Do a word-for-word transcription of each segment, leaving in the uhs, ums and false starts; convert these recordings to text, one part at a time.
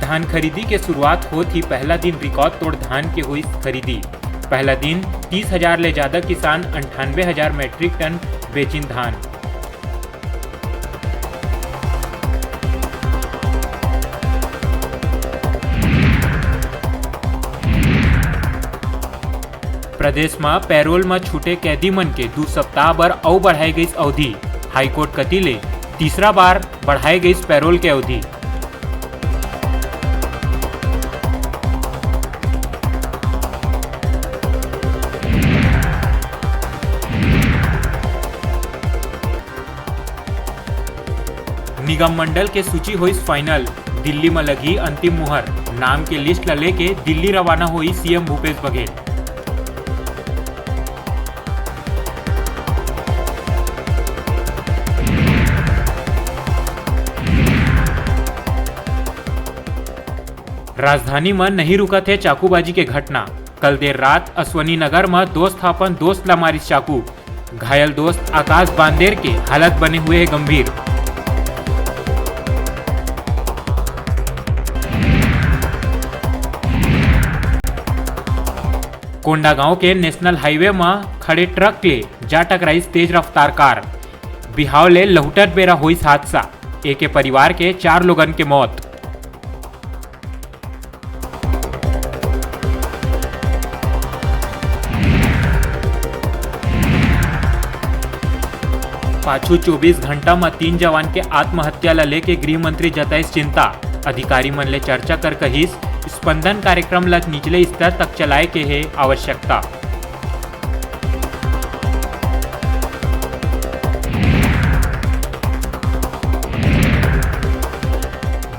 धान खरीदी के शुरुआत होत ही पहला दिन रिकॉर्ड तोड़ धान के होइस खरीदी। पहला दिन तीस हजार ले ज्यादा किसान अंठानवे हजार मीट्रिक टन बेचिन धान। प्रदेश म पैरोल म छूटे कैदी मन के दू सप्ताह बर अउ बढ़ाए गइस अवधि। हाईकोर्ट कति ले तीसरा बार बढ़ाए गइस पैरोल के अवधि। निगम मंडल के सूची होइस फाइनल, दिल्ली म लगही अंतिम मुहर। नाम के लिस्ट ल लेके दिल्ली रवाना होई सीएम भूपेश बघेल। राजधानी म नहीं रुकत हे चाकूबाजी के घटना। कल देर रात अश्वनी नगर म दोस्त ह अपन दोस्त ला मारिस चाकू। घायल दोस्त आकाश बांदेर के हालत बने हुए हे गंभीर। कोंडागांव के नेशनल हाईवे म खड़े ट्रक ले जा टकराइस तेज रफ्तार कार। बिहाव ले लहुटत बेरा होइस हादसा, एके परिवार के चार लोगन के मौत। पाछू चौबीस घंटा म तीन जवान के आत्महत्या ल लेके गृह मंत्री जताइस चिंता। अधिकारी मन ले चर्चा कर कहिस, स्पंदन कार्यक्रम ल निचले स्तर तक चलाए के हे आवश्यकता।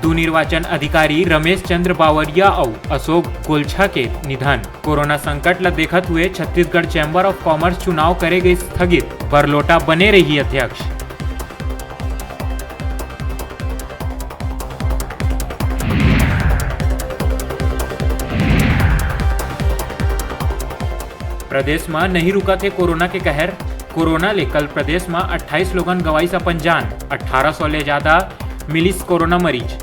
दू निर्वाचन अधिकारी रमेश चंद्र बावरिया अउ अशोक गोलछा के निधन। कोरोना संकट ल देखत हुए छत्तीसगढ़ चैम्बर ऑफ कॉमर्स चुनाव करे गई स्थगित, बरलोटा बने रही अध्यक्ष। प्रदेश म नहीं रुकत हे कोरोना के कहर। कोरोना ले कल प्रदेश म अट्ठाईस लोगन गवाइस अपन जान, अट्ठारह सौ ले ज्यादा मिलिस कोरोना मरीज।